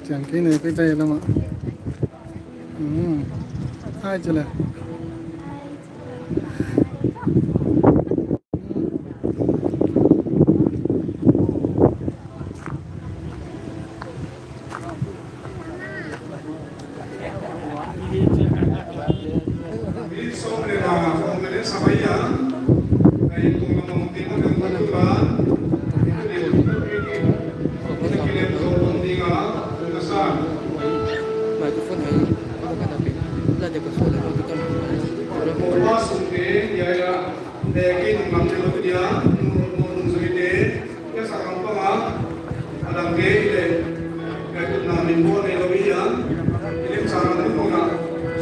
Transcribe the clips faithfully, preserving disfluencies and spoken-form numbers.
Chiang kei ne, kei tai lama. Hmm. Hai chala. Microphone hai, kau kata pe, la dia kau soal, kau tukar. Mobile sung te, ya, ya, deki nung lam te lo dia, nung, nung, nung zui te, ya, sakam pa ma, adam te, ile, ya, tu na min bo ne lo ya, ile, sama tu ko na,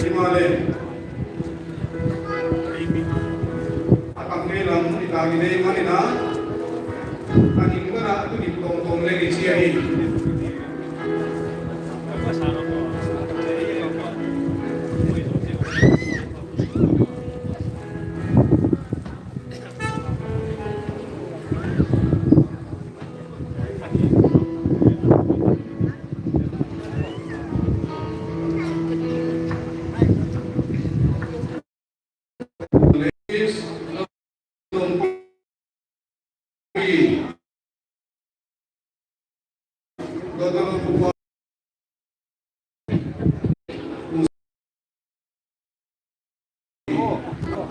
di ma le. A tam kei lam i ta ki nei mah ni na. A ning ka na tu ni tong tong le ki chia hi.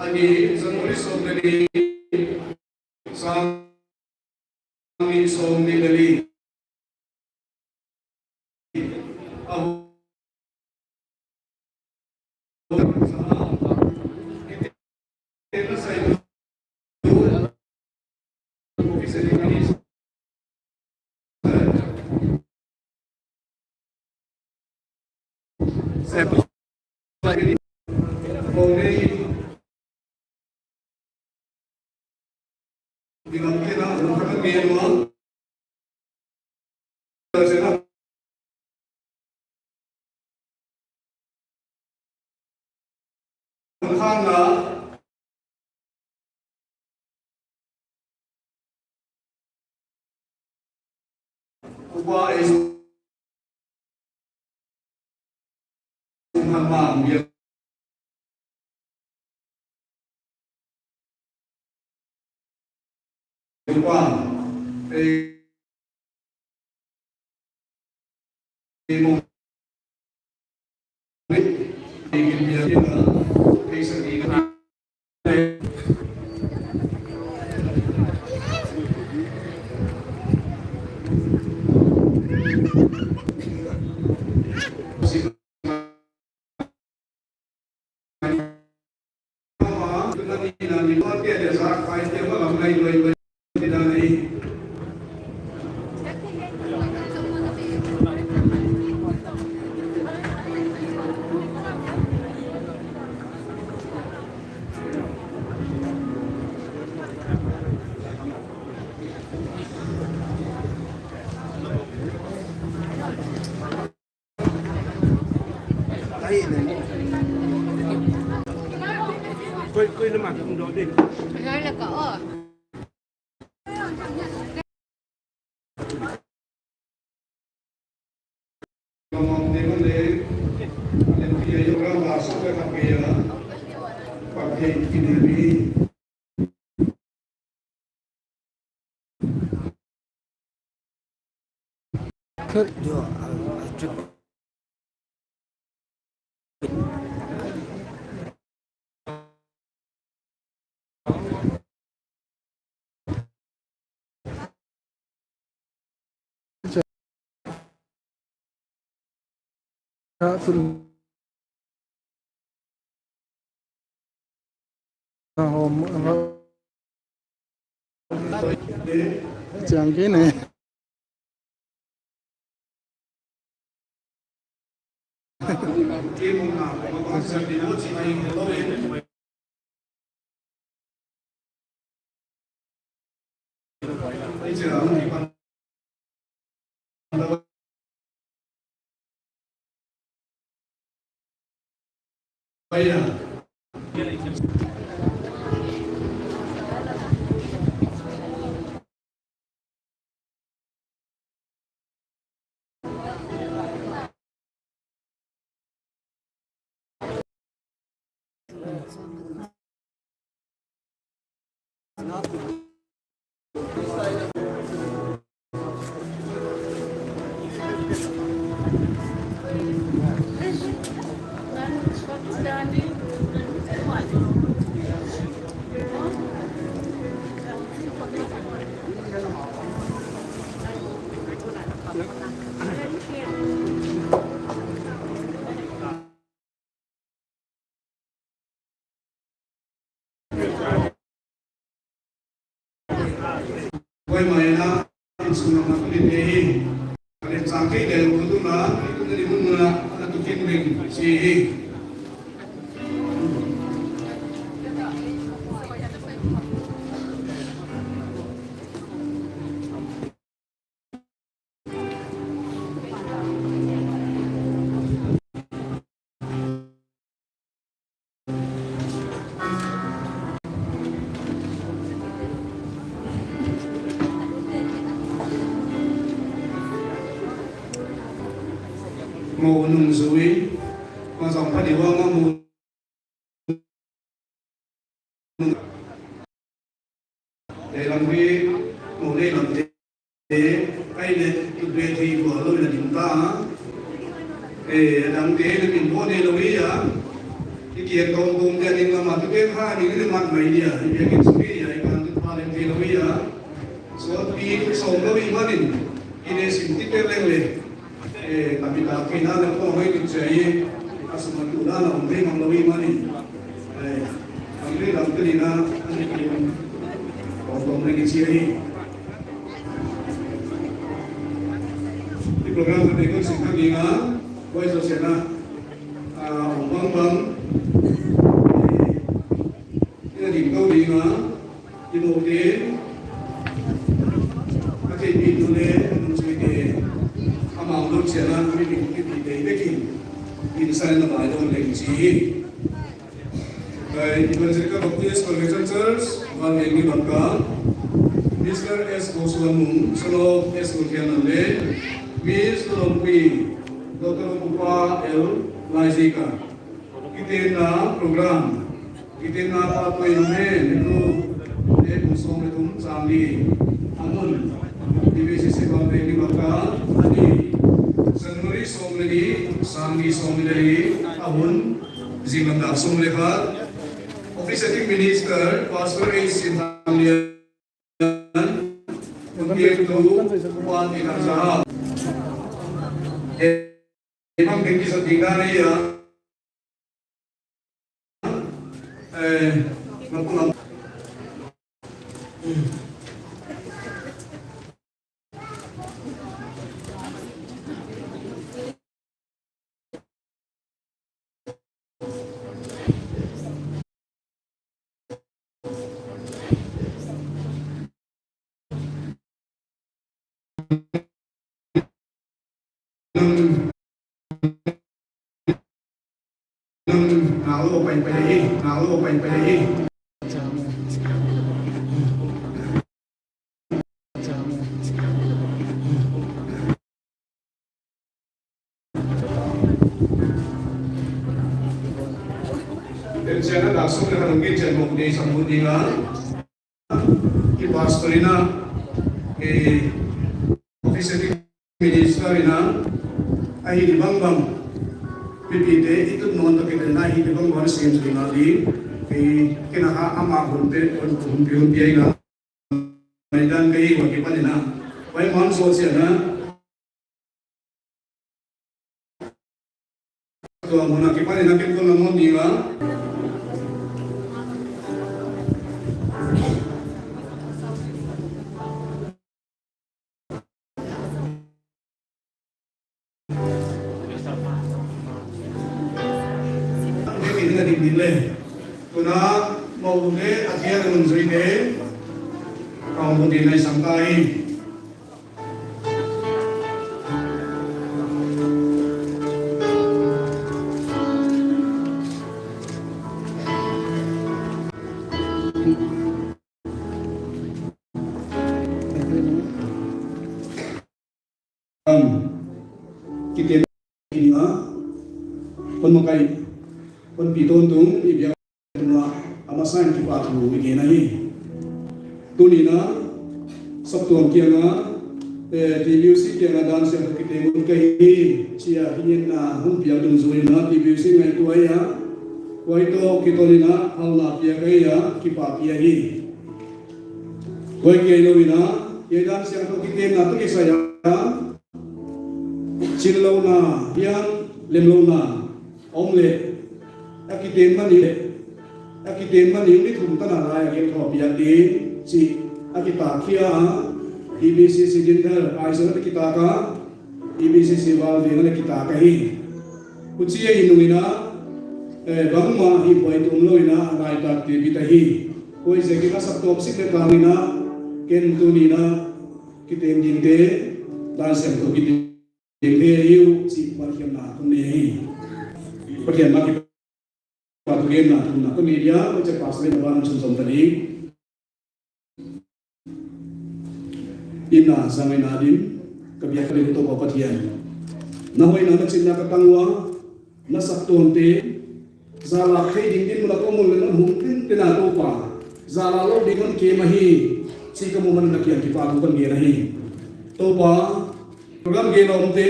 Ani, January sawm le li, sang ni sawm ni le li. Upa is Upa, eh, Koi, koi na ma tung do de. Ngai la ka o. Chiang kei ne. Koimai na, insung na matu ni te hi. Kalen sang kei leh, kutu na, itu na di mun na, na tu kin ring, si hi. Mo nung zui, ma zong pa di wa ma mo. Te lam hi, mo nei lam te, te, kai le, tu be thei bua lou na ding ta. Eh, dang te, na min bo nei lou hi a. I kian tong tong dia ding lam a tu be ha ni ni mat mai dia. I be kin sui dia, i kan tu pa leng thei lou hi a. So, pi tu som lou hi manin. I ne sim ti pe leng le. Eh, a mi ta kei na na ko mai ki chai, a sum tu na na om ding mang lou hi manin. Eh, ang ding lam te ni na, ani ki om, om ding ki chai. I program na ko sin ka ni na, ko iso se na, ah, om bang bang. Eh, ina ding ko ding na, I mo te, a te mi tu le, a mun sui te, a mang lut sia na, mi mi mi mi te, te kin, in sa na bai don leng chi. By Evangelical Baptist Convention Church, Van Meng ni bang ka, Mister S Goswamung, son of S Gothian le, Miss Lompi, Doctor Upa L Laizika. Kitenna program, kitenna pa toy na me, ne tu, ne tu song ne tum chang ni. A mun, T V C C bang te ni bang ka, ani, January song ne ni, sang ni song ne ni, a hun, zing lam dak song le khat. Officiating Minister, Pastor A Sin Thang Lian, Until tu, Puan Ikan Sahab. Eh, Imam Genki Sadiq Dariya. Eh, Mapulam. Nang lo pai pai hi, nang lo pai pai hi. Tensiana dak sung na harung gin chen mok dei sam hun ding a. I pastor ina, i office minister ina, ahi di bang bang. Pipi te, itu non to kita na ahi di bang bang sim sim na di. I kena ha ama hun pe, hun, hun pi hun pi ina. Mai dan ka hi wa kipan ina. Pai man so sia na. Tua mun a kipan ina ken kon la mon ni la. Ni mi ni ka dik ni le. Tuna mau le a kia na mun zui ne. Kau mun ni nai sam ta hi. Am, kite ni a, kon makai, kon pi ton tung, i bia. a, a masa in kipahthu i gen ahi. Tuni'n a, saptuam kiang a, eh, T B C kiang a dan siangthou kiteng ut ka hi, chi a, hi ngen na hun piak dungzui in a, T B C ngaihtuah a, huai toh kitol in a, halna piak a, kipak ahi. Huai keilou in a, hiai dan siangthou kitenna toh kisai a, chinlouhna, hiam lemlouhna om leh, a kiten mah ni leh, a kiten mah ni ni thum tan a lai a gen thou piak ding, chi a kitak khia, E B C C din thar, ai sa a kitak a, E B C C val ding a kitak ahi. Huchi ahi nung in a, eh, bangmah hihbuaitu omlou in a, a ngaitak te bit ahi. Huaiziakin a saptuam sik leh tang in a, ken tuni'n a, kiteng dingte, dan siangthou kiteng dingte ahi uh, chi Pathian na kon nei hi. Pathian na kipahthu genna thumna kon nei dia, huchi pastor na ban chun zom ta ding. Inn a zang in a din, ka biak ka leng Toupa Pathian. Na hoihna na chinna ka tang ua, na saptuamte, zalak thei ding dinmun a ka om uleh na hon tenten a Toupa. Zalak lou ding hon kem ahi, chi ka muh manin na kiang kipahthu kon gen ahi. Toupa, program gen a omte,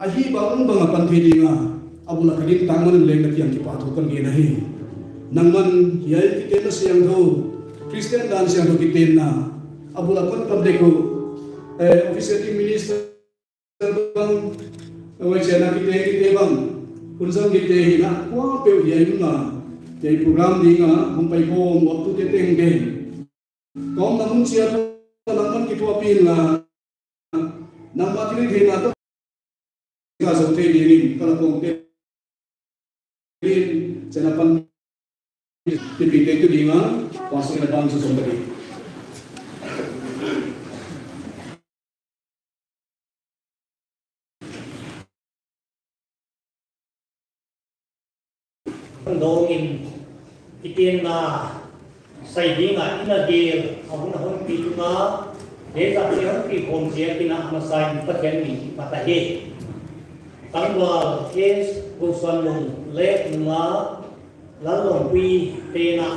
a hih bangbang a pan thei ding a, a bul a ka gintak manin leng na kiang kipahthu kon gen ahi. Nangman hiai kitenna siangthou, Christian dan siangthou kitenna, a bul a kon pan dek uh, eh, officiating minister bang, huai chiang a kite, kite bang, hun zang kite hi na, kuapeuh hiai hun a, hiai program ding a, hong pai khawm uaktute tengteng. Ka omna mun chiat a nangman kithuahpih inla, nangmah thilhihtheihna toh ka zou thei dingin, ka lak khong te in, chiang a pan tipite tu ding a, pastor na ban chun zom ta ding. Dawngin, kitenna sai ding a inn a gel a hun a hon pi tung a, hiai zahte hon pi khawm ziakin a masa in Pathian min kiphat ahi. Tangval S Gosuanlung leh Nunga Lallawmpuite'n a,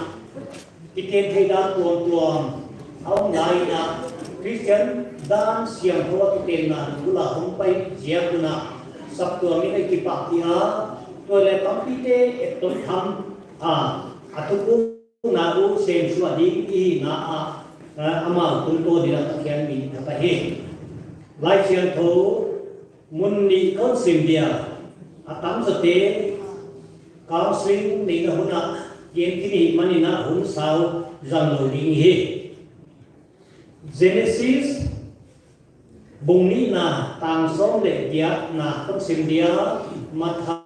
kiten theih dan tuamtuam a om lai in a, Christian dan siangthou a kitenna bul a hong pai ziak un a, saptuam in a kipak hi a, tua leh tampite etton tham a, a thupukna uh semsuah ding i hihna a, a, amau tungtawn in a Pathian min kiphat ahi. Laisiangthou mun nih kon sim dia, a tamzawte counseling neihna hun a gen khin i hih manin a hun sau zang lou ding hi. Genesis bung nihna tang sawm leh giatna kon sim dia, Matthai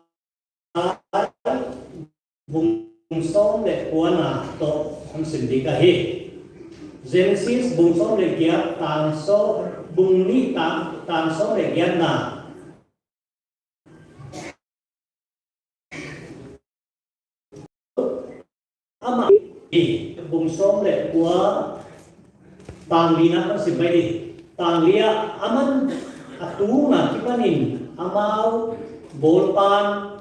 bung sawm leh kuana toh kon sim ding ka hi. Genesis bung sawm leh giat tang sawm, bung nih tang, tang sawm leh giatna. Amah, bung sawm leh kua, tang lina kon sim mai di. Tang li ah, aman a tung a kipanin amau bawlpa'n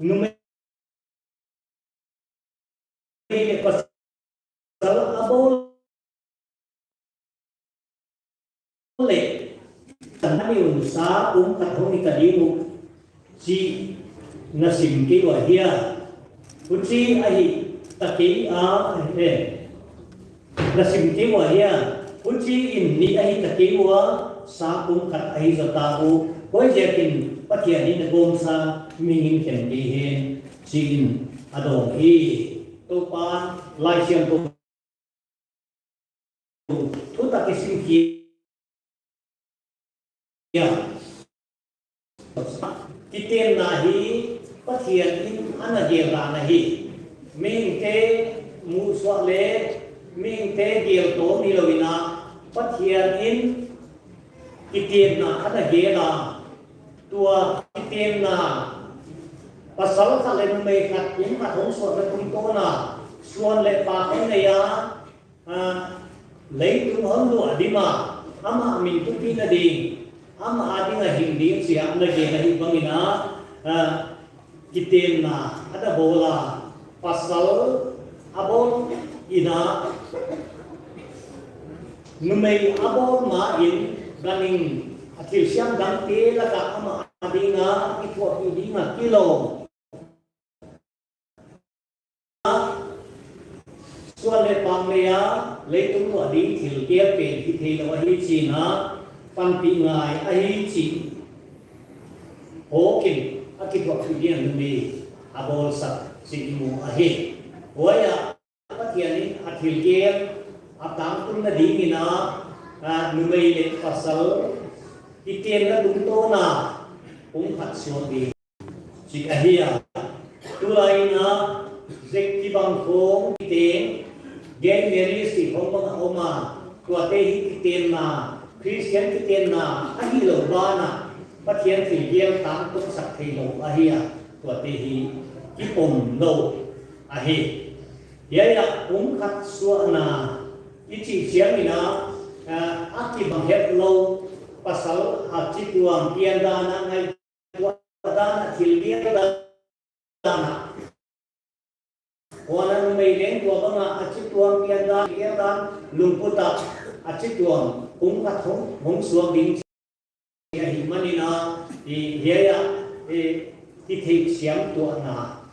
numei leh pasal a bawl leh, a ni un sa pumkhat hong hita ding uh, chi na sim kei ua hia? Huchi ahita kei a, eh, na sim kei ua hia? Huchiin nih ahita kei ua, sa pumkhat ahi zaw ta uh. Huaiziakin Pathian in a gawmsa mihing khen kei hen, chiin a dawng hi. Toupa'n Laisiangthou thutak i sim khia. Kitenna hi Pathian in ana gel dan ahi. Mihingte muhsuah leh mihingte gel tawm hilou in a, Pathian in kitenna ana gel a. Tua kitenna, pasal khat leh numei khat, kum khat hong suahna tungtawn a, suan leh pak hong nei a, a, leitung hon luah dim a, amah min thupina ding, amah a ding a hing ding chi a ana gen ahih bangin a, a, kitenna a a bawl a, pasal a bawl in a, numei a bawl ma in, ganhing a thilsiam dangte laka amah ading a kithuahpih ding a kilawm. Suan leh pang nei a, leitung luah ding thil gel pen hi theilou ahi chi in a, panpih ngai ahi chih hawkin a kithuahpih ding a numei a bawlsak chih i mu ahi. Huai ah Pathian in a thil gel a tangtunna ding in a, a, numei leh pasal kitenna tungtawn a pumkhat suak ding chih ahi a. Tulai in a, zek kibang khawng kiten, gay marriage chih khawng bang a om a, tuate hi kitenna, Christian kitenna ahih lou ban ah, Pathian thil gel tangtunsak theilou ahi a, tuate hi kipom lou ahi. Hiai ah pumkhat suahna i chih chiang in a, a, a kibang hetlou, pasal a chituam pian dan a, ngaihtuah dan a, thil gel dan a. Huan a numei leng tua bang a, a chituam pian dan, gel dan, lungput a, a chituam pumkhat hong, hong suak ding chih ahihman in a, i, hiai ah, i, kitheihsiam tuahna,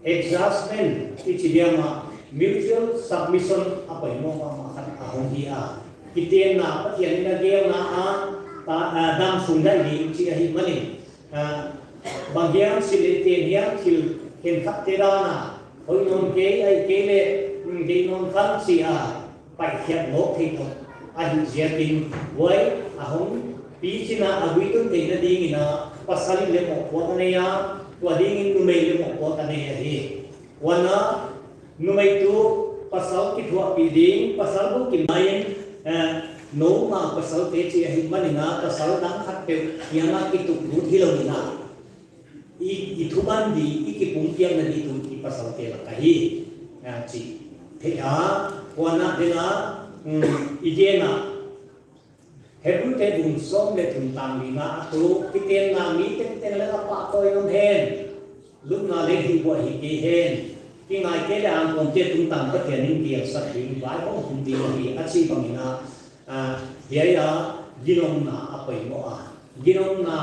adjustment i chi diam a, mutual submission a poimoh mahmah khat a hong hi a. Kitenna, Pathian in a gelna a, pa, a, damsung dai ding chih ahihman in, a, bang hiam si leh ten hiam thil khenkhatte dan a, hoih nawn kei, ahihkeileh, mm, deih nawn kha chih a, paihkhiat lawk thei toh ahih ziakin, huai a hong pichin a, a guihtun theihna ding in a, pasal in leng mohpuak a nei a, tua ding in numei leng mohpuak a nei ahi. Huan a, numei tuh pasal kithuahpih ding, pasal bukim lai in, eh, noumau pasalte chih ahihman in a, pasal dang khatpeuh kiang a kituh lut hilou in a, i, i thuban di, i kipumpiakna di tuh i pasalte lak ahi, a, chih theih a. Huan a ding a, mm, i gen a, Hebrute bung sawm leh thum tang li nga ah tuh, kitenna mi tengteng leng a pahtawi om hen, lupna leng hihbuai hi kei hen, kingaite leh angkuante tungtang Pathian in gelsak ding vai hong hum ding hi, a chih bang in a, a, hiai ah ginomna a poimoh a. Ginomna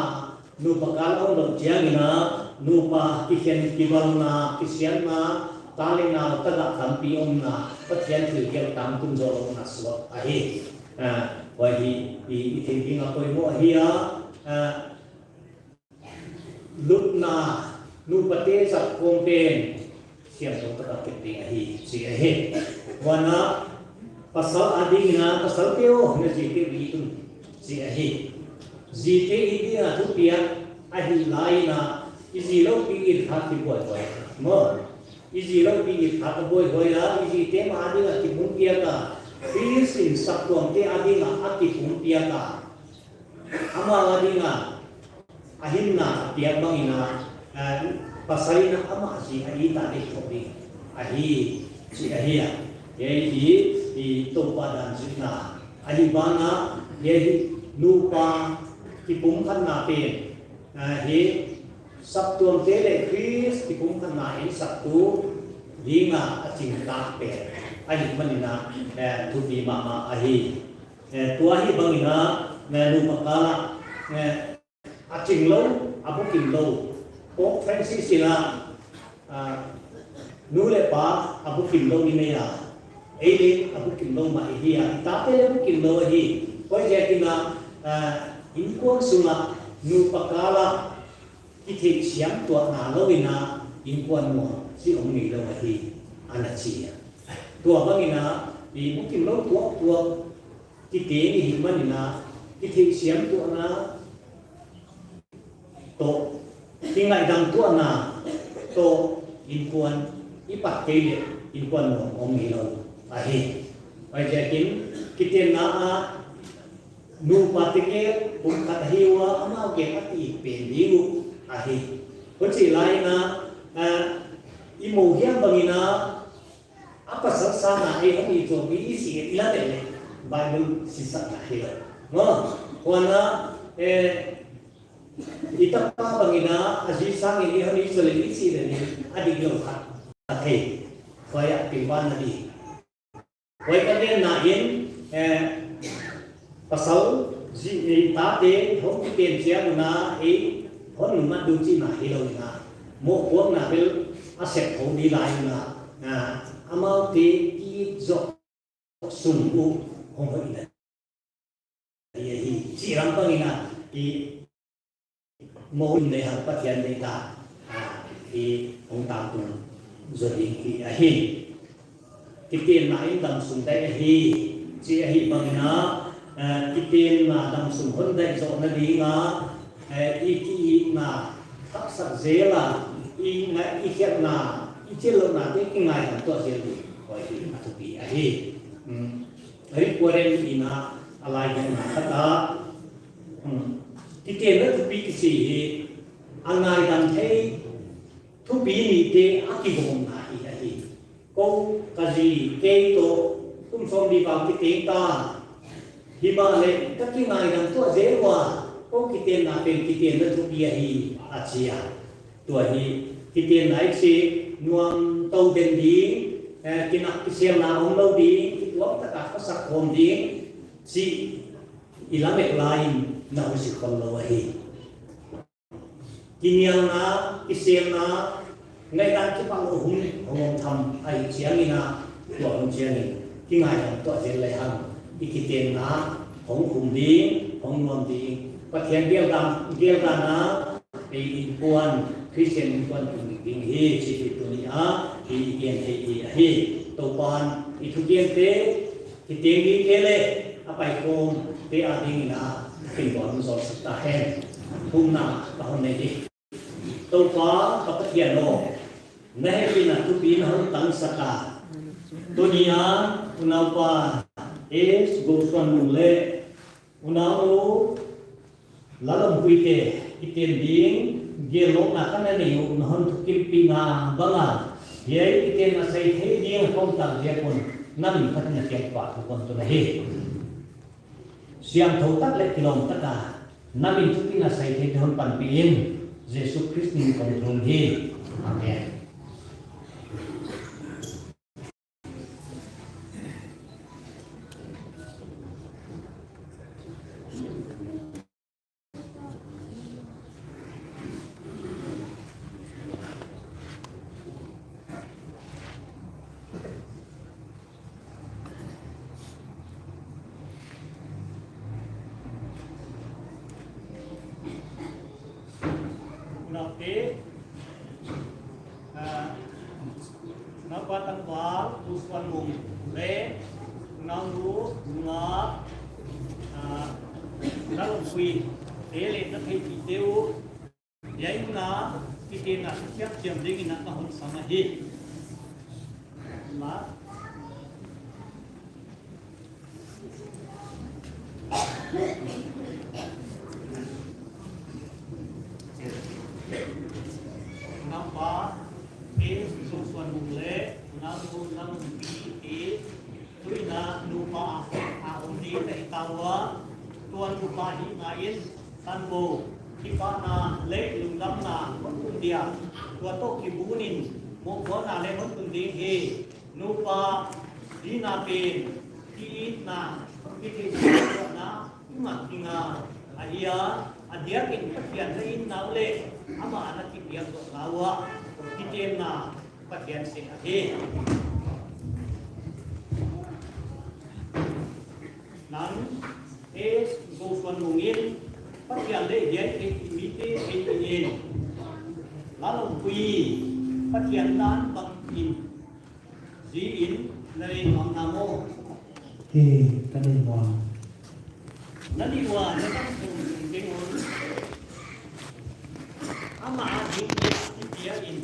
nupa kal a om louh chiang in a, nupa kikhen kibalna, kisiatna, ta leh nau tagah tampi omna, Pathian thil gel tangtun zoh louhna suak ahi. A, huai hi, i, i theih ding a poimoh ahi a, a, lupna, nupate zat khawng pen siangthou taka kep ding ahi, chih ahi. Huan a, pasal ading in a, pasalte aw, na zite uh it un, chih ahi. Zite it ding a thupiak ahih lai in a, i zi lou pi it kha kibuaihuai. Maw, i zi lou pi it kha kibuaihuai a, i zite mah ading a kipumpiak a, Khrist in saptuamte ading a a kipumpiak a, amau ading a a hinna a piak bang in a, eh, pasal in a amah zi a it a deih thou ding ahi, chih ahi a. Hiai hi, i Toupa dan zuihna ahi ban a, hiai hi nupa kipumkhatna pen, eh, hi saptuamte leh Khrist kipumkhatna ensaktu ding a a chingtak pen ahihman in a, eh, thupi mahmah ahi. Eh, tua hi bang in a, eh, nupa kal a, eh, a ching lou, a bukim lou. Pope Francis in a, a, nu leh pa a bukim lou i nei a, ei leng a bukim lou mah i hi a, i tate leng bukim lou ahi. Huaiziakin a, a, inkuan sung a nupa kal a kitheihsiam tuahna lou in a inkuan nuam chih om ngeilou ahi, ana chi a. Tua bang in a, i bukim lou tuaktuak kite i hih man in a, kitheihsiam tuahna toh, kingaidam tuahna toh inkuan i pat kei leh inkuan nuam om hilou ahi. Huaiziakin kitenna ah nupa tengteng pumkhat ahi ua, amau gel a ti pen ding uh ahi. Huchi lai in a, eh, i mu hiam bang in a, a pasal sang a ei hong it zaw mi i si i la tel leh Bible sisan ahi lou. Maw, huan a, eh, I tapa bangin a, a zi sangin i hon i sawlin i sih leh ni, a diklou khat a thei. Huai a pingban a di. Huai ka genna in, eh, pasal zi, eh, tate hong kiten chiang un a, eh, hon numat ding chihna hilou in a, mohpuakna bel a sep thou di lai un a, ah, amaute ki zok sung uh hong hoih na. Hi, hi, chi ram bangin a, i mo in leh hang Pathian deihna, ah, i hong tangtung zaw ding hi ahi. Kitenna in damsung dai ahi, chi ahi bangin a, ah, kitenna damsung hon dai zawhna ding a, eh, i ki-itna thaksak zel a, i ngai, i khialhna, i chillouhnate kingaidam tuah zel ding. Huai hi a thupi ahi. Hmm. Rick Warren in a, a laibu khat ah, hmm, kitenna thupi kichi hi, a ngaidam thei thupi nihte a kigawmna hi ahi. Kou ka zi kei toh kum sawmli val kiteng ta. Himahleh ka kingaidam tuah zel ua, kou kitenna pen kitenna thupi ahi, a chi a. Tua hi, kitenna i chih nuam tou den ding, eh, kinak kiselna omlou ding, kituak taka khosak khawm ding, chih i lamet lai in na huchi khollou ahi. Kinialna, kiselna, ngaihdan kipahlouh hun hong om tham ahih chiangin a, tua hun chiangin, kingaidam tuah zel lehang, i kitenna hong khum ding, hong nuam ding. Pathian geldan, geldan a, ei innkuan, Christian innkuan tun ding hi, chih hi tuni a, i gen thei hi ahi. Toupan i thugente, kiteng dingte leh a paikhawmte adingin a, kin buan zong suk ta hen. Thumna ka hon nei di. Toupa ka Pathian aw, na hehpihna thupi na hon tangsak a. Tuni a, unaupa S Gosuanmung leh unaunu Lalompuite kiten ding, gellawkna ka na nei uh na hon thukimpihna bang a, hiai kitenna sai thei ding a kon tak ziak un, na min phatna kiang pa thu kon tun ahi. Siangthou tak leh kilawm tak a, na min thupina sai thei ding hon panpih in, Jesu Khrist min kon thum hi. Amen. Unaute, ah, unaupa tangval, Gosuanmung leh unaunu, unau, ah, Lalompuite leh na theihpihte uh, hiai hun a, kitenna siamsiam dingin na ka hon sam ahi. Ma. Unaupa S Gosuanmung leh unaunu Lalompuite, tuin a nupa a om ding ka hi ta ua, tuan nupa hihna in, tanvou, kipahna leh lungdamna hon um dia, tua toh kibang in, mohpuakna leng hon tun ding hi. Nupa hihna pen, ki-itna, kitheihsiamna, i mat ding a, ahia, a diakin Pathian na itna uh leh, amah na kipiak zawhna uah, kitenna Pathian seng ahi. Nang, S Gosuanmung in, Pathian leh hiai theihpih mite theihpih in, Lalompui, Pathian dan bangin, zi in, na nei nuam na maw? Hi, ka nei nuam. Na nih ua, na damsung teng un, amah a ding leh a kipia in,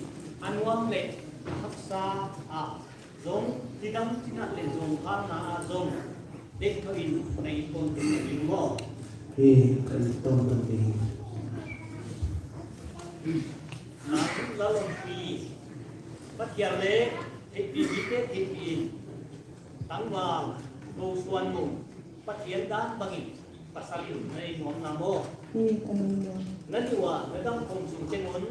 a nuam leh a haksa a zong, chidam chinat leh zong khanna a zong, deih thou in na it pon tung ding maw? Hi, ka it pon tung ding. Nang, Lalompui, Pathian leh theihpih mite theihpih in, tangval Gosuanmung, Pathian dan bangin pasal in na nei nuam na maw? Na diuah na dam khawm sung teng un,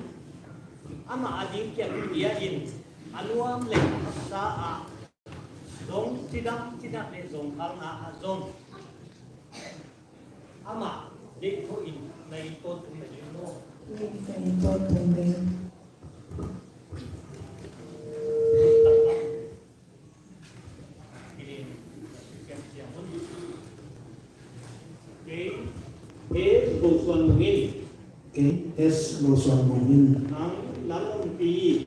amah a ding kiang in bia in, a nuam leh a haksa ah zong, chidam, chinat leh zong khalna ah zong, amah deih thoh in na it tawntung ding maw. Na it tawntung ding. Kei, S Gosuanmung in. Kei, S Gosuanmung in. Nang, Lalawmpui.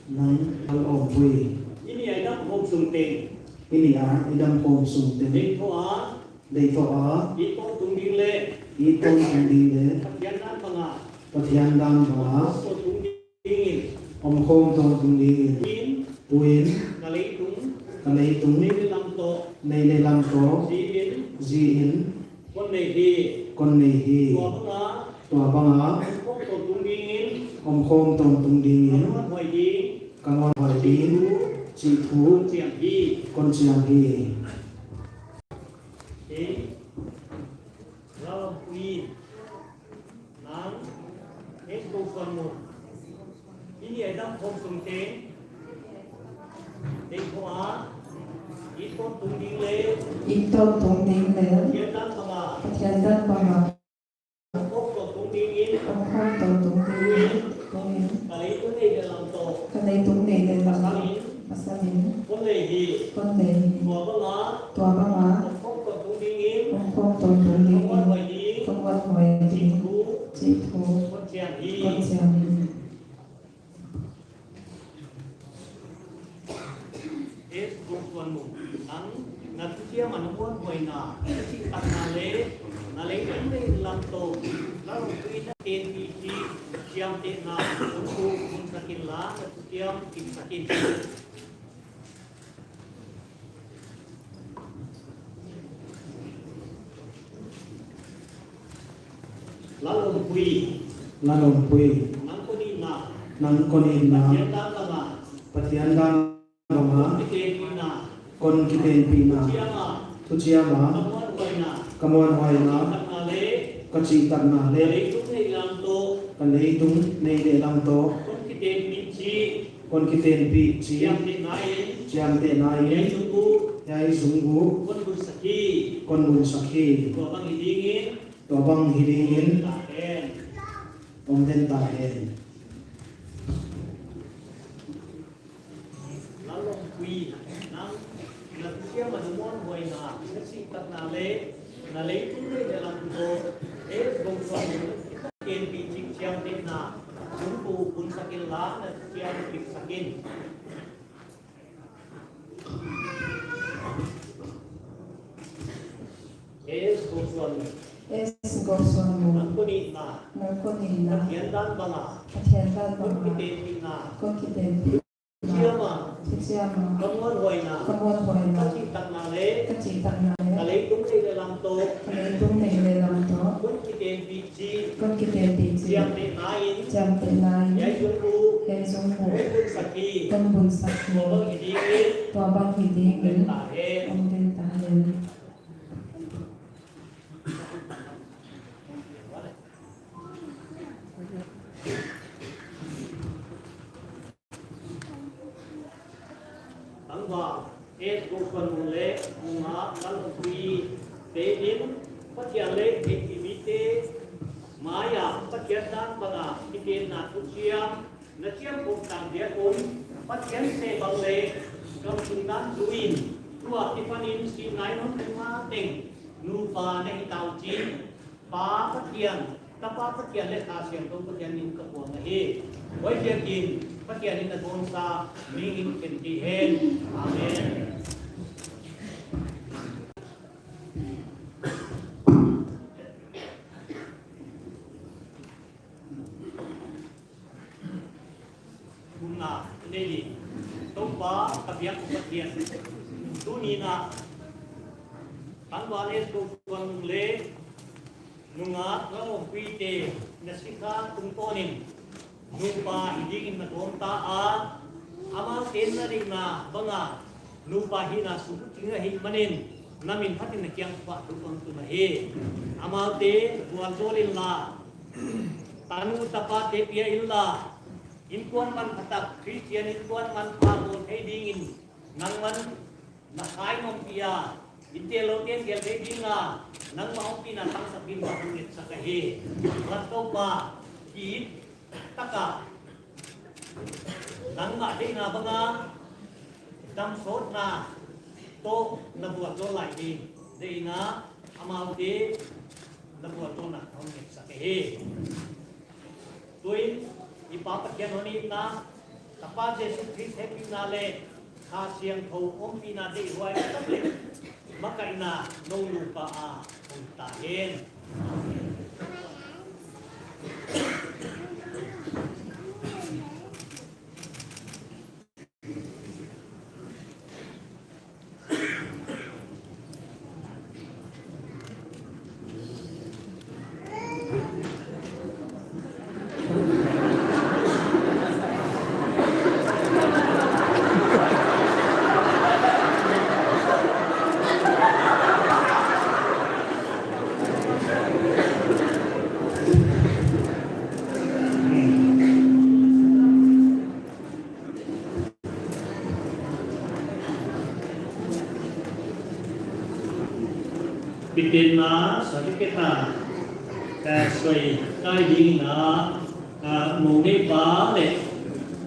Nang, Lalawmpui. I nih a i dam khawm sung teng. I nih a i dam khawm sung teng. Deih thoh a. Deih thoh a. It tawntung ding leh. It tawntung ding leh. Pathian dan bang a. Pathian dan bang a. Tawntung ding. Omkhawm tawntung ding. Tuin. Tuin. Ka leitung. Ka leitung. Nei leh lam toh. Nei leh lam toh. Zi in. Zi in. Kon nei hi. Kon nei hi. Tua bang a. Tua bang a. Omkhawm tawntung ding in. Omkhawm tawntung ding in. Ka muanhuai ding. Ka muanhuai ding. Chih thu. Chih thu. Kon chiam hi. Kon chiam hi. Kei. Lalawmpui. Nang, S Gosuanmung. I nih a i dam khawm sung teng. Deih thoh a. It tawntung ding leh. It tawntung ding leh. Pathian dan bang a. Pathian dan bang a. Omkhawm tawntung ding in. Omkhawm tawntung ding in. Tuin. Tuin. Ka leitung nei leh lam toh. Ka leitung nei leh lam toh. Pasal in. Pasal in. Kon nei hi. Kon nei hi. Tua bang a. Tua bang a. Omkhawm tawntung ding in. Omkhawm tawntung ding in. Ka muanhuai ding. Ka muanhuai ding. Chih thu. Chih thu. Kon chiam hi. Kon chiam hi. S Gosuanmung, nang, na thuchiam a na muanhuaina, na chihtakna leh, na leitung nei leh lam toh, Lalawmpui in a tenpih chih chiamtehna, hun pu hun sak in la, na thuchiam chih sak in. Lalawmpui. Lalawmpui. Nang kon itna. Nang kon itna. Pathian dan bang a. Pathian dan bang a. Kon kitenpihna. Kon kitenpihna. Thuchiam a. Thuchiam a. Ka muanhuaina. Ka muanhuaina. Ka chihtakna leh. Ka chihtakna leh. Ka leitung nei leh lam toh. Ka leitung nei leh lam toh. Kon kitenpih chih. Kon kitenpih chih. Chiamtehna in. Chiamtehna in. Hiai zung uh. Hiai zung uh. Kon bunsak hi. Kon bunsak hi. Tua bang hi ding in. Tua bang hi ding in. Om den ta hen. Om den ta hen. Lalawmpui, nang, na thuchiam a na muanhuaina, na chihtakna leh, na leitung nei leh lam toh, S Gosuanmung, tenpih chih chiamtehna, hun pu hun sak in la, na thuchiam chih sak in. S Gosuanmung. S Gosuanmung. Nang kon itna. Nang kon itna. Pathian dan bang a. Pathian dan bang a. Kon kitenpihna. Kon kitenpihna. Thuchiam a. Thuchiam a. Ka muanhuaina. Ka muanhuaina. Ka chihtakna leh. Ka chihtakna leh. Ka leitung nei leh lam toh. Ka leitung nei leh lam toh. Kon kitenpih chih. Kon kitenpih chih. Chiamtehna in. Chiamtehna in. Hiai zung uh. Hiai zung uh. Kon bunsak hi. Kon bunsak hi. Tua bang hi ding in. Tua bang hi ding in. Om den ta hen. Om den ta hen. Tangval, S Gosuanmung leh, nungak, Lalawmpui, te in, Pathian leh, theihpihmite mai a, Pathian dan bang a, kitenna thuchiam, na chiam khawm tang dia kon, Pathian seh bang leh, gam sung dan zui in, tua kipan in, sih nai hun tung ma teng, nupa na hi ta uh chin, Pa Pathian, Tapa Pathian leh Kha Siangthou Pathian min in ka puang ahi. Huaiziakin Pathian in na gonsa, min in ken ti hen. Amen. Thumna, nei ni. Toupa, ka biak uh Pathian. Tuni in a, tangval S Gosuanmung leh, nungak Lalawmpuite, na sikha tungtawn in, nupa hi ding in na tawm ta a, amau ten na deihna bang a, nupa hihna sung ching ahihman in, na min phatin na kiang pha tu kon tu na hi. Amaute vualzawl inla, tanu tapate pia inla, inkuan manpha tak Christian inkuan manpha bawl thei dingin nangman na khai nop pia, innte loute'n gel thei ding a, nangmah ompihna tangsak dingin ka hon ngetsak ahi. Rat Toupa, ki taka nangmah deihna banga damsawtna toh na vualzawl lai ding deihna, amaute na vualzawlna ka hon ngetsak ahi. Tuin i Pa Pathian hon itna, Tapa Jesu Khrist hehpihna leh Kha Siangthou ompihna deihhuai tak leh makaihna nou nupa a om ta hen. Kitenna certificate a, eh, soi kai ding a, ah, mou neipa leh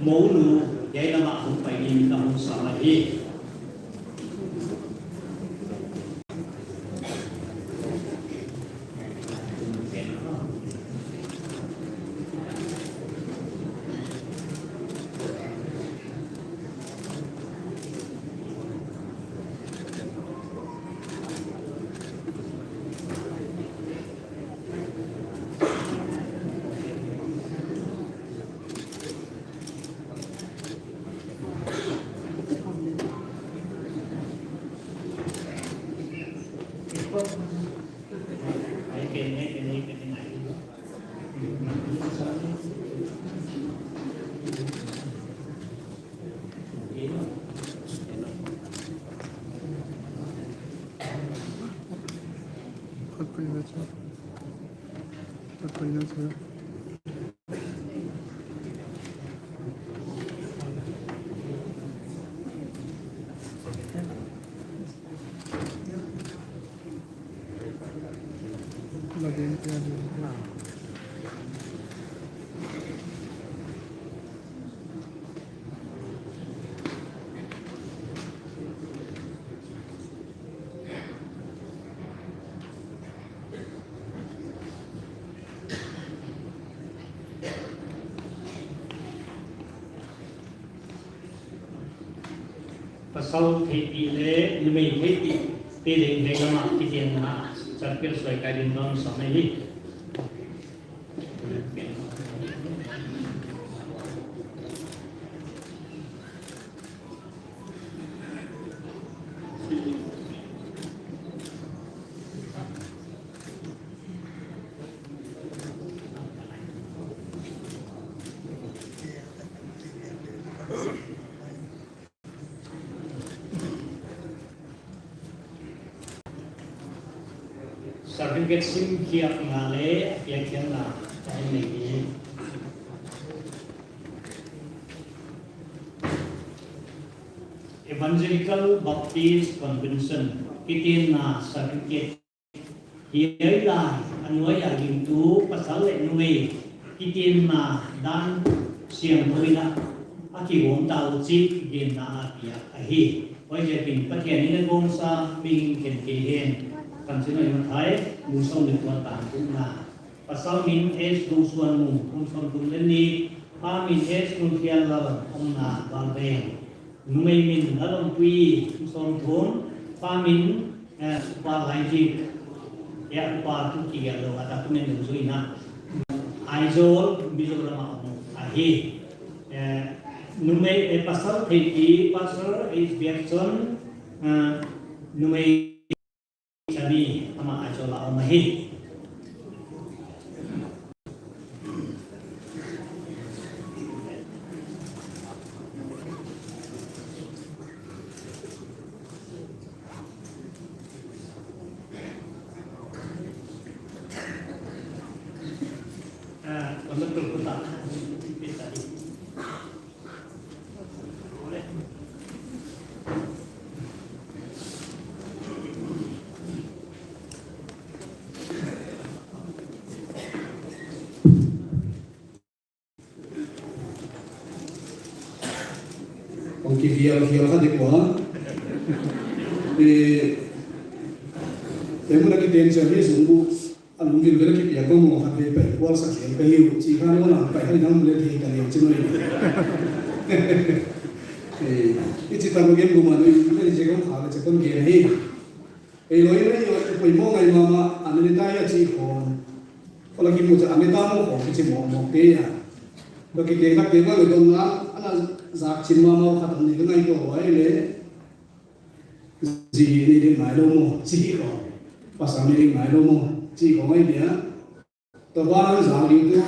mou nu, hiai lam ah hong pai dingin ka hon sam ahi. Pasal theihpih leh numei theihpih te leng hiai lam ah kitenna certificate soi kai dingin ka hon sam ahi. Certificate simkhiakna leh piakkhiakna ka hon nei hi. Evangelical Baptist Convention kitenna certificate. Hiai lai a nuai a gingtu pasal leh numei kitenna dan siangthou in a kigawm ta uh chih genna a piak ahi. Huaiziakin Pathian in a gawmsa mihing khenkhat hen. Kan chin a i Mathai bung sawm leh kua, tang thumna. Pasal min S. Lousuanmung, kum sawmthum leh nih. Pa min S. Munthianlal, omna Valveng. Numei min Lalawmpuii, kum sawmthum. Pa min, eh, Upa Laijik. Eh, Upa tu kigelh lou a, document dungzui in a. Aizawl, Mizoram a om ahi. Eh, numei, eh, pasal theihpih, Pastor H. Biakson, eh, numei Sani, amah Aizawl a om ahi. Hong kivial vial kha dek ua. Eh, eh, mun a kiten chiang hi zungbu. A lungvil vel a kipiak bang maw khat vei pai. Kual sak hiam ka hi uh. Chi kha ni ua lam pai kha ni dang le thei ka ni uh chi mai. Eh, i chi ta ma gen bu ma ni, i chi kong kha le chi kon gen hi. Ei loi loi loi, poimoh ngai mahmah, a ni ta ya chi khong. Ko la kimu cha a ni ta mo khong kichi mo mo te ya. Ba kite ka te ba le dong na, ana zak chin mahmah khat ni ka ngai to ai le. Zi ni ding ngai lou mo, chi khong. Pasal ni ding ngai lou mo, chi khong ai dia. Tua ban a zak ding tu,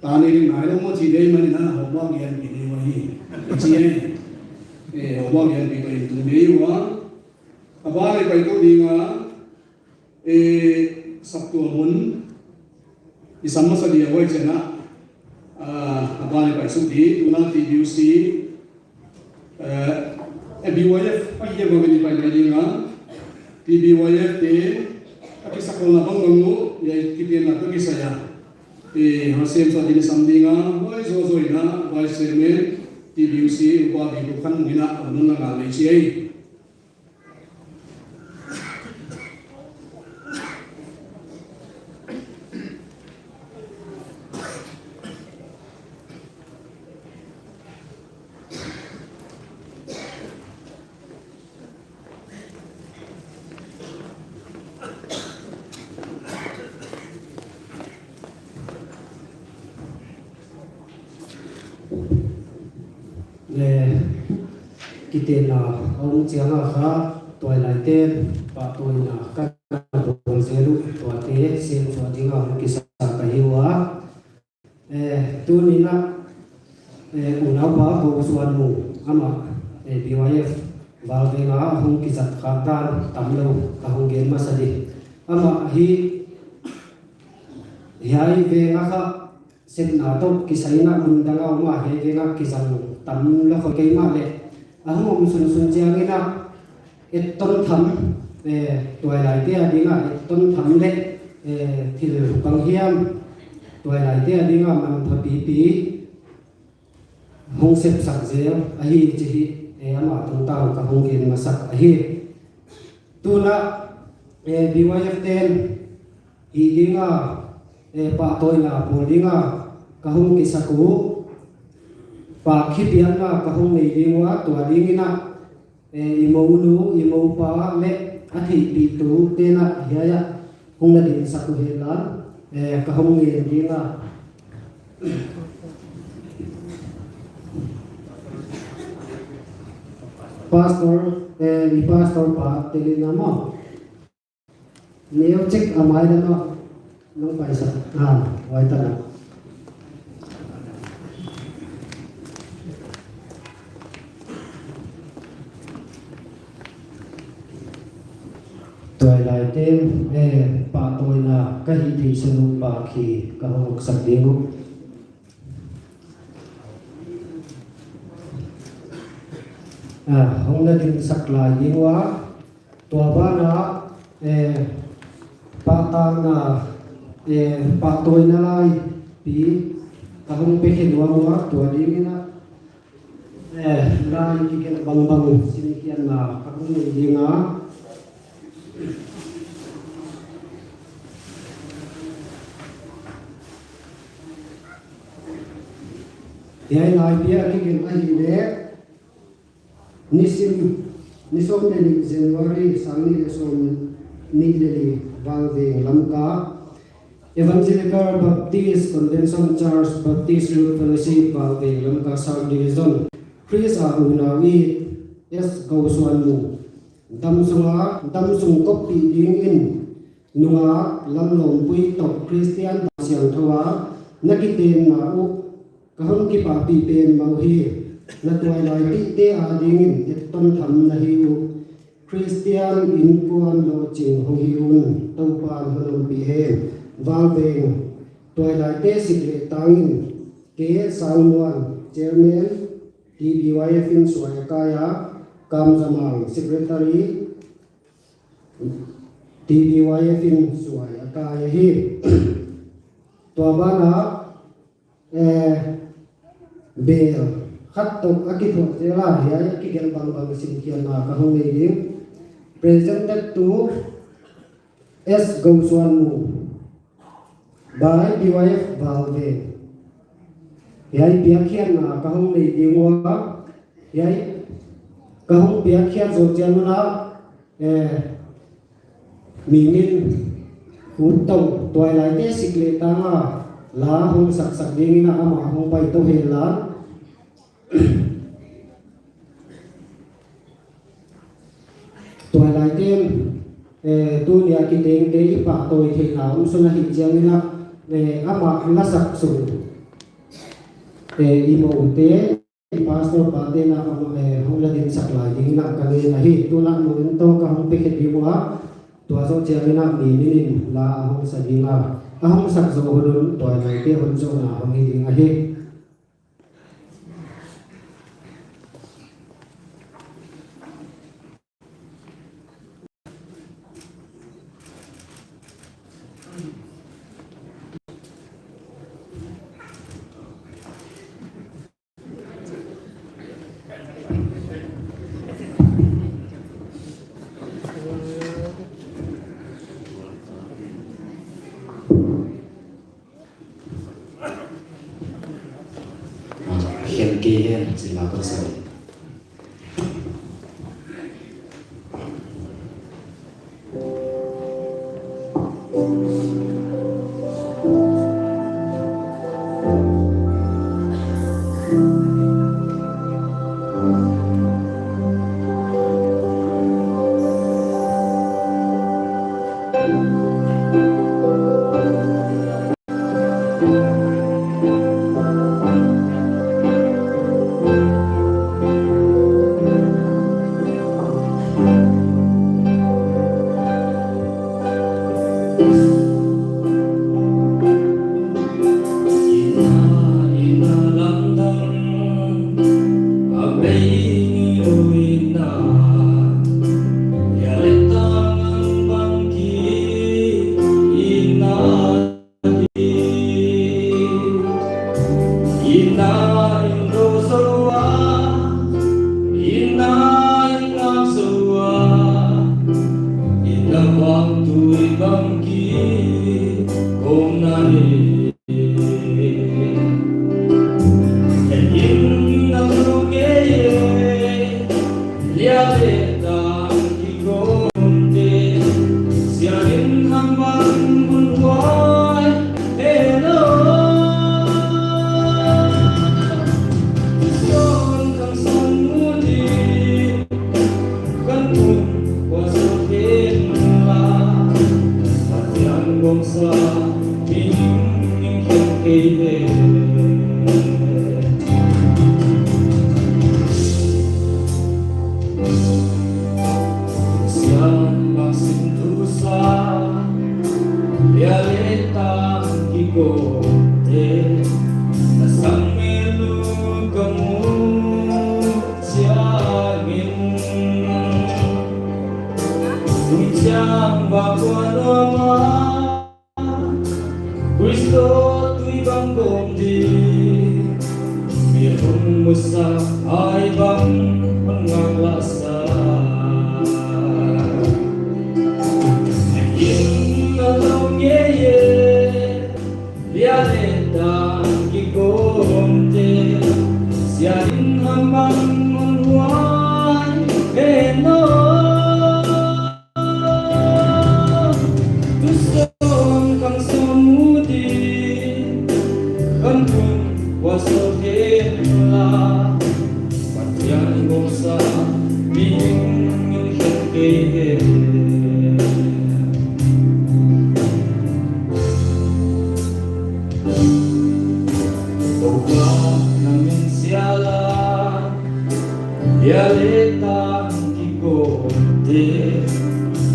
ta ni ding ngai lou mo chi dei mah ni na, homework lianpi nei ua hi. Chi ai. Eh, homework lianpi tou in tung dei ua. A ban a pai tou ding a, eh, saptuam hun. I sam masa dia huai chiang a. Ah, a ban a pai suk di, tuna T B U C, eh, eh, B Y F, a hi a bang ni pai mai ding a, T B Y F te, a kisa kol na bang bang u, ya kiten na to kisa ya. Eh, ha sem sa din sam ding a, huai zo zo in a, Vice Chairman, T B U C, upa bi ko kan mu in a, a nun na ngal lei chi ai. Le, kitenna a om chiang a kha, tuailai ten, pahtawina ka na bawl zel uh, tuate, sem suah ding a hong kisa ka hi ua. Eh, tuni in a, eh, unaupa Kou Suan Mu, amah, eh, B Y F, Val Veng a hong kizat khak dan, tam lou, ka hong gen masa di. Amah hi, hiai veng a kha, sepna toh kisai in a mun dang a om a, hiai veng a kizang tam lou khol kei mah le. A hong om sunsun chiang in a, etton tham, eh, tuailaite a ding a, etton tham le, eh, thil bang hiam, tuailaite a ding a manpha pipi, hong sepsak zel, ahi chih hi, eh, amah tungtang ka hong gen masak ahi. Tuna, eh, B Y F ten, hi ding a, eh, pahtawina bawl ding a, ka hong kisak uh, pahkhipiakna ka hong nei ding ua, tua ding in a, eh, i mounu, i moupa le, a theihpihtu ten a, hiai a, hong na dinsak uh hen la, eh, ka hong ngen ding a. Pastor, eh, i pastor pa, tel in a maw. Neu chik a mai dan a, nong pai sa, ah, huai tan a. Tuailai ten, eh, pahtawina ka hih theih sung uh pahkhi ka hong sak ding uh. Ah, hong na dinsak lai ding ua, tua ban a, eh, pahtakna, eh, pahtawina laipi, ka hong pe khe nuam ua, tua ding in a, eh, lai kigelh bangbang, sin khiatna, ka hong nei ding a. Hiai laipi a kigelh ahih leh, nisim, ni sawm le nih January, sang nih le sawm nih le li, Val Veng Lamka. Evangelical Baptist Convention Church, Baptist Youth Fellowship, Val Veng Lamka South Division. Khrist a unau i S Kou Suan Mu. Damsung a, damsung koppih ding in, nungak lamlawmpui toh Khristian Tangsiangthou a, na kitenna uh, ka hon kipahpih pen mah uhi, na tuailaipihte adingin etton tham na hi uh. Khristian innkuan lohching hong hi un, Toupa'n hon ompih hen. Val Veng tuailaite sik leh tangin, K Sangmuan, Chairman, T B Y F in suai a kai a, Kam Zamang, Secretary, T B Y F in suai a kai ahi. Tua ban ah, eh, bel, khat toh a kithuah zel a, hiai a kigelh bangbang simkhiakna ka hon nei ding. Presented to S Gosuanmu by B Y F Valve. Hiai piakkhiakna ka hon nei ding ua, hiai ka hon piakkhiak zoh chiang un a, eh, mi min Khup Tong, Tuailaite sik leh tang a la hon saksak ding in a, amah hon pai tou hen la. Tuailaite'n, eh, tuni a kitengte i pahtawi theihna omsun ahih chiang in a, eh, amah lasak sung, eh, i moute, i pastor pate'n a, eh, hon la dinsak lai ding in a ka ngen ahi. Tun a mun toh ka hon pe khe ding ua, tua zoh chiang in a mi min in la a hon sa ding a, a hon sak zoh hun un Tuailaite hon zohna hong hi ding ahi. Ah, khen kei hen, sila kon sa. Ina in ro zou a, ina in ngak zou a, ina vang tui bang ki om na hi. Ina in na lo nge ye, lia le ta ki gom te, sia in ham bang bun huai. Siang bang sin tu sa, lia le ta ki gom te, na sang me lu ka mu chiang in. Tui chiang ba kua no ma, Kristo tui bang gom di, mi hong musa ai bang hong ngak la sa. In na lo nge ye, lia le ta ki gom te, sia in ham bang hong huai he no. Tu son kan son mu di, kan tun wa so he la. Pathian gomsa mi hing in khen kei he. Toupa na min sia la, lia le ta ki gom te,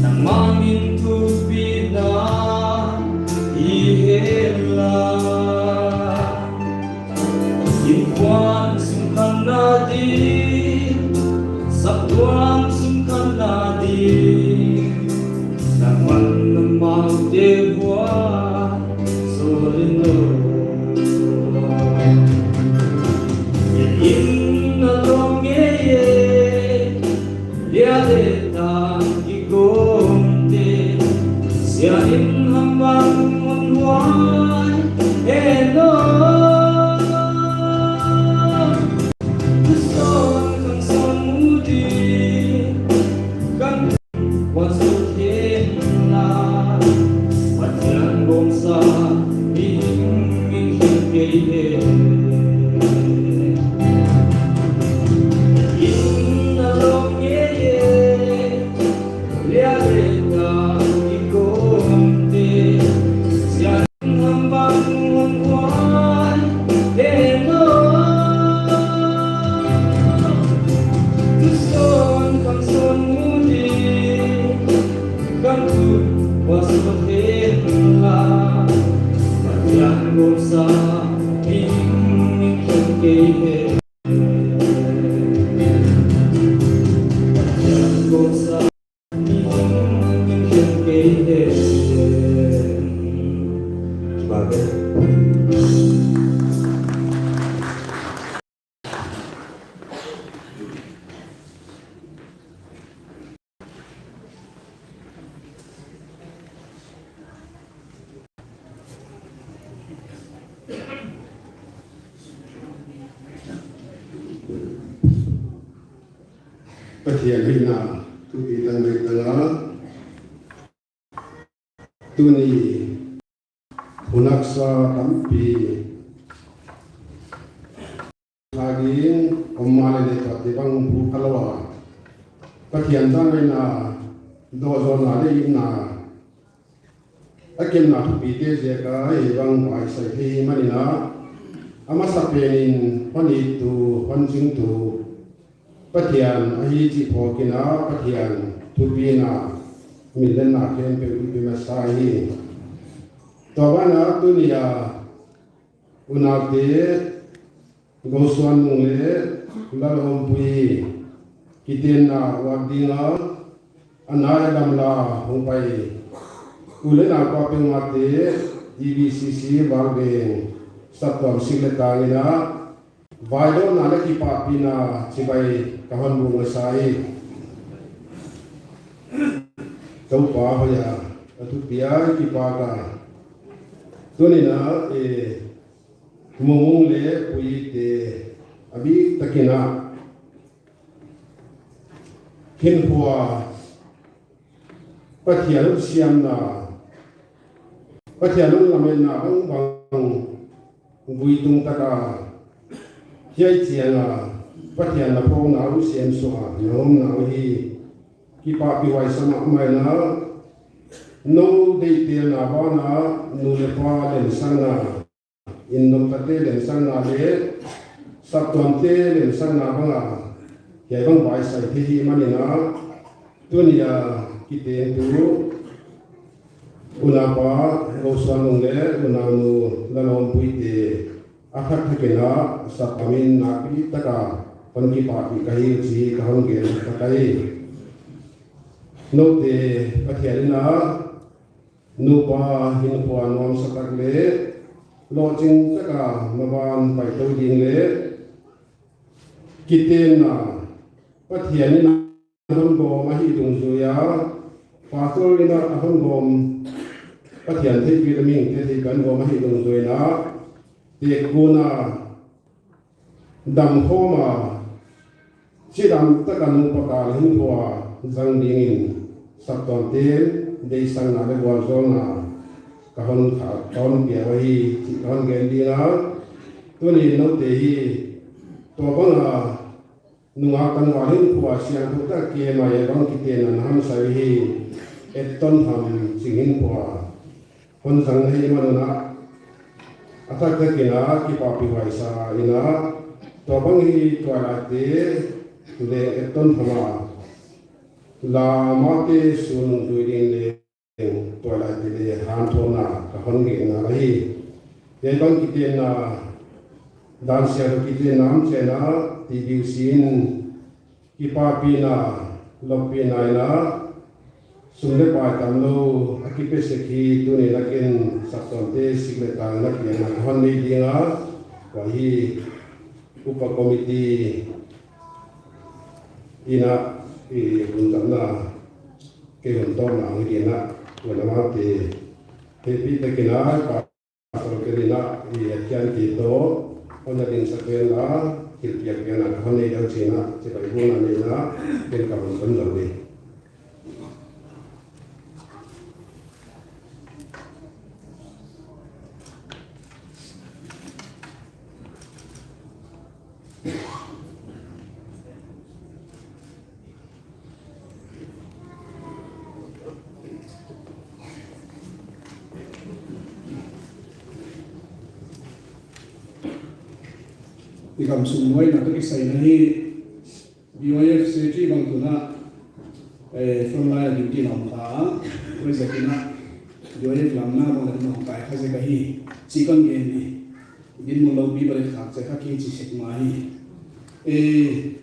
nangmah min thupina i hen la. Innkuan sung khanna di, saptuam sung khanna di, nangman nangmau te bua solin lo. Yen in Pathian hoihna thupi tangmai tang a, tuni hun haksa tampi thagin om mahleh leh tuate bang bu kha lou a, Pathian tangmai na, dohzawhna leh itna a kemna thupite ziak a hiai bang baihsai thei hi manin a, a masapen in hon ittu, hon chingtu Pathian ahi chih phawk in a, Pathian thupina min lenna khempeuh i pe masa hi. Tua ban ah tuni a unaute Gosuannung leh Lalawmpui kitenna uap ding a, a nai lam la hong pai u leh nau pa peuhmahte, E B C C Valveng saptuam sik leh tang in a, vaidawnna leh kipahpihna chibai ka hon buk masa hi. Toupa hoih a, a thupi a i kipak a. Tuni in a, eh, Mungmung leh Puite a biktak in a, hinkhua Pathian siamna, Pathian lametna bangbang guitung tak a, hiai chiang a Pathian na phawkna uh siam suah a na omna uh hi kipahpih huai sa mahmah in a, nou deihtelna ban ah nu leh pa lemsakna, inn dongtate lemsakna leh saptuamte lemsakna bang a hiai bang baihsai thei hi manin a, tuni a kitengtu unaupa Gosuannung leh unaunu Lalawmpuite a thak thak in a saptuam in nakpi tak a hon kipahpih ka hi uh chih ka hon gen ka hi. Noute Pathian in a nupa hinkhua nuamsa tak leh lohching tak a maban pai tou ding leh kitenna Pathian in a hon gawm ahih dungzui a, pastor in a hon gawm, Pathian theihpih leh mihingte theihpih a hon gawm ahih dungzui in a, tekkunna dam khawm a, chidam tak a nupa kal hinkhua zang ding in saptuamte deihsakna leh vualzawlna ka hon kha, ka hon pia uh ahi chih ka hon gen ding a. Tuni noute hi tua bang a nungak tangval hinkhua siangthou tak a kem a, hiai bang kitenna na hamsai uh hi, Etton Tham Ching hinkhua hon zang na hih man un a, a thak thak in a kipahpih huai sa in a, tua bang hi tuailaite leng Etton Tham a la mate sun zui ding leh tuailaite leng hanthawnna ka hon ngetna ahi. Hiai bang kitenna, dan siangthou kitenna om chiang a, T B C in kipahpihna, loppihna in a, sum leh pai tamlou a kipe sek hi, tuni in a ken saptuamte sik leh tang in a piakna ka hon nei ding a, huai hi upa committee in a, i hun zatna, kei hun tawpna hong gen a, hun a mate, happy tak in a, Pastor Ken in a, i a kian ti toh, hon na ding sak pen la, thilpiak pen a, hon nei deuh chi'n a, chibai hun a nei na, ken ka hun son deuh ni. I kam sung nuaina toh kisai na hi, B Y F Secretary bang tun a, eh, frontline duty lam ta, huaiziakin a, B Y F lam na bang lam kai kha zek ahi, chih kon gen ni, dinmun loupi bang leh khak zek kha ki chi sek mah hi. Eh,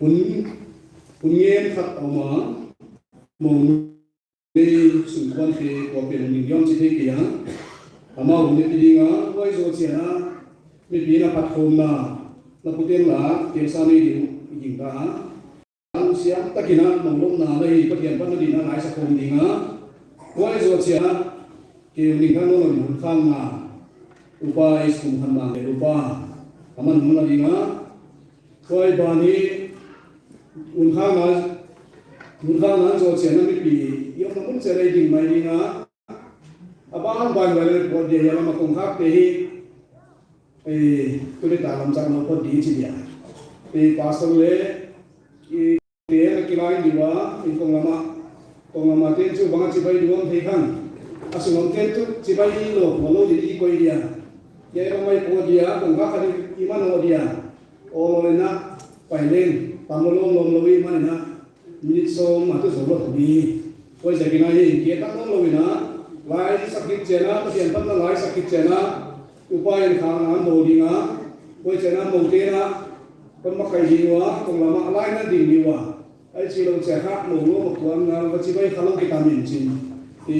hun, hun ngen khat a om a, mong ni sungkuante kuapeuh in ding hiam chi thei kei a. Amau hun ni pi ding a, huai zoh chiang a, mipi'n a phatkhawmna, na puten la, tel sa nei ding, i ging ta a. An siam takin a, mong lomna na hi, Pathian panna ding a, ngai sa khawm ding a. Huai zoh chiang a, kei hun ding kha no na hun khang na, upa i sum han mang le upa, aman hun na ding a. Huai ban hi, hun khang a, hun khang a zoh chiang a mipi i omna mun chiang a i ding mai ding a, a ban ban vai le pawt dia, hiai lam a kongkhakte hi, eh, tu leh ta lam chak nou pawt di chi dia. Eh, pastor leh, eh, te na kilai di ua, in kong lam a, kong lam a ten chu bang a chibai di om thei khan. A sung lam ten chu chibai di lou, mo lou di di koi dia. Hiai lam a i pawt dia, kongkhak khat i man lou dia. Aw lou leh na, pai leng, tam lou lou lou lou i man na, minute sawm a tu sawm lou ni. Huaiziakin a hi, ke tak lou lou in a, lai sak khit chiang a, Pathian phatna lai sak khit chiang a, upa in khang a mou ding a, huai chiang a mou te na, kon makai ding ua, kong lam a lai na ding di ua. Ai chi lou chiang kha, mou lou ma kuan na, va chibai kha lou ki tam in chin. I,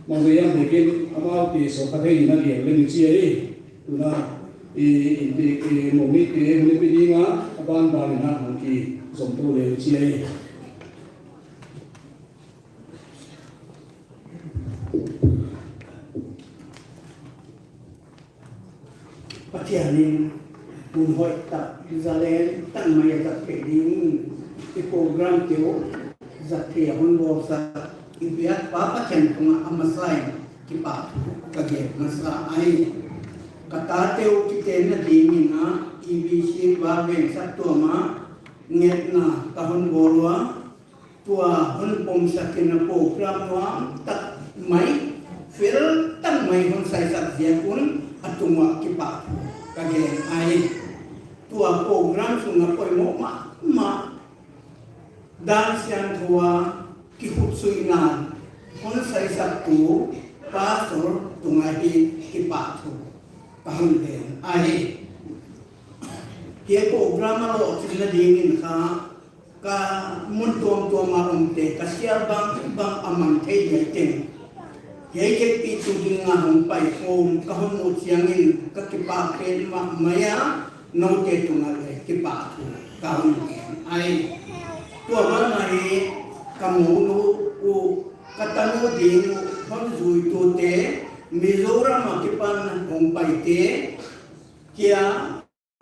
mou zai yang bekin, amaute sawm khat thei na dia, leng chi ai. Tuna, i, i, i, i, mou ni te, mou ni pi ding a, a ban ban in a, hong ki zom tou leh chi ai. Pathian in hun hoih tak, zalen tak mai a zat theih ding, i program te uh zat theih a hon bawlsak i biak pa Pathian tungah a masa in kipahthu ka gen masa ai. Ka tate uh kitenna ding in a, E B C va veng sak tuam a ngetna ka hon bawl ua, tua hon pomsak in a program nuam tak mai, fel tak mai hon saisak ziak un a tungah kipahthu ka gen ai. Tua program sung a poimoh mahmah, dan siangthou a kikhutsuihna hon saisaktu pastor tungah hi kipahthu ka hon gen ai. Hiai program a lohchinna ding in kha, ka mun tuamtuam a omte, ka sia bangbang a man thei hiai teng, hiai kei pi tu ding a hong pai khawm ka hon muh chiang in ka kipak pen mahmah a, noute tungah leh kipahthu ka hon gen ai. Tua ban ah hi ka mounu uh, ka tanu ding uh, hon zuitute, Mizoram a kipan hong paite kia,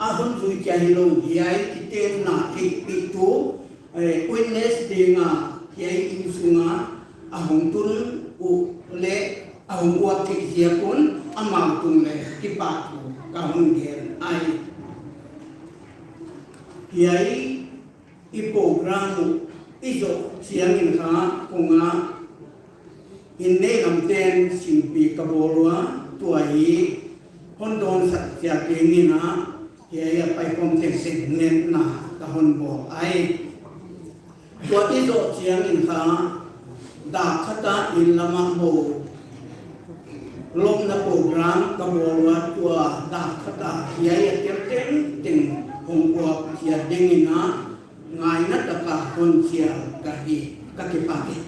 a hon zui kia hilou, hiai kitenna theihpihtu, eh, witness ding a, hiai inn sung a, a hong tun uh leh, a hong uap theih ziak un, amau tung leh kipahthu ka hon gen ai. Hiai i program uh i zoh chiang in kha, kong a, inn nei lam ten simpi ka bawl ua, tua hi hon dawnsak chiat ding in a, hiai a paikhawm tengteng ngetna ka hon bawl ai. Tua i zoh chiang in kha, dak khat a inn lam a mou lawmna program ka bawl ua, tua dak khat a hiai a tel tengteng hong uap chiat ding in a, ngaihna tak a hon chial ka hi, ka kipak hi.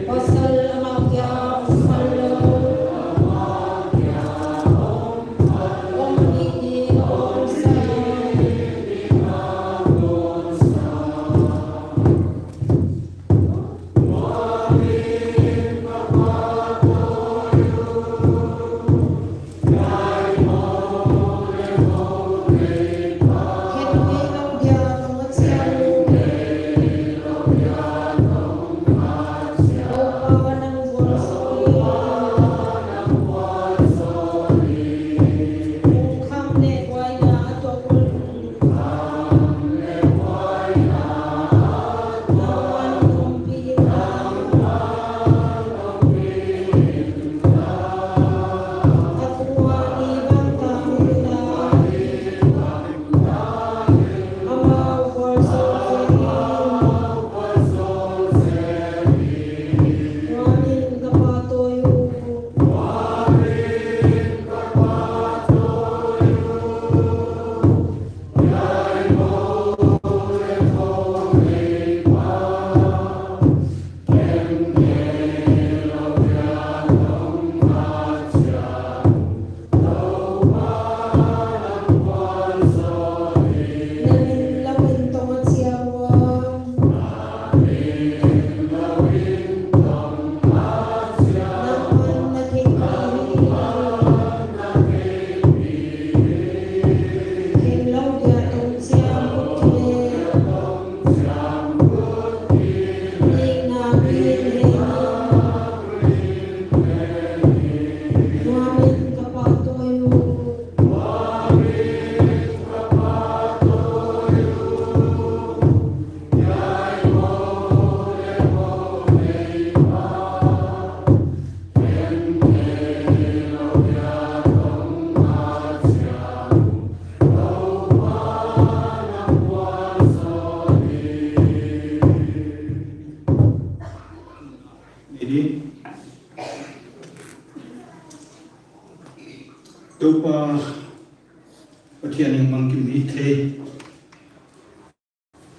Pasal amau dia,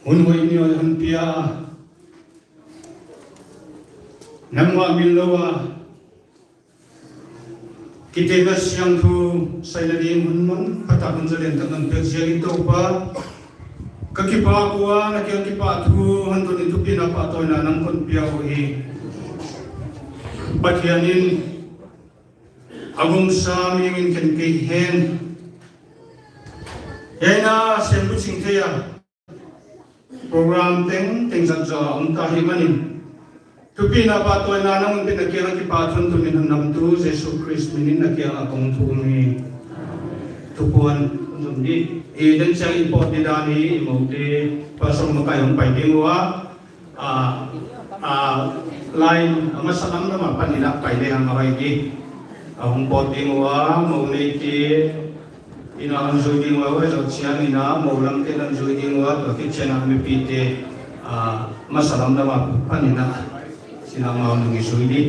Hun hoih ni hoih hon pia a, nangmah min lou a, kitena siangthou saina ding hun manpha tak, hun zalen tak hon piak ziak in Toupa, ka kipak ua, na kiang kipahthu hon tun in thupina pahtawina nang kon pia uhi. Pathian in a gumsa mihing in ken kei hen. Hiai na sem bu ching thei a program tengteng zat zaw a om ta hi manin, thupina pahtawina nang hon pia na kiang a kipahthu hon tun in hon damtu Jesu Khrist min in na kiang a kong thum hi. Thupuan hon zom di. I den chiang i pawt di dan hi, i moute Pastor Makai hong pai ding ua. A, a, line a masa lam lam apan in a pai lehang a vai di. A hong pawt ding ua, mou neite in a hon zui ding ua, huai zoh chiang in a mou lamte in a hon zui ding ua, tua khit chiang a mipite, a, masa lam lam apan in a, sinamah nung i zui di.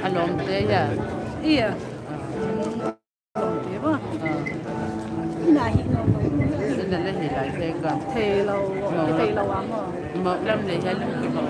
A lawmte hia? Ia. Lawmte ba? Ah. Ina hi no no. Ina le hi lai se ka. Thei lou, thei lou a maw. Maw lam le hia lam ki maw.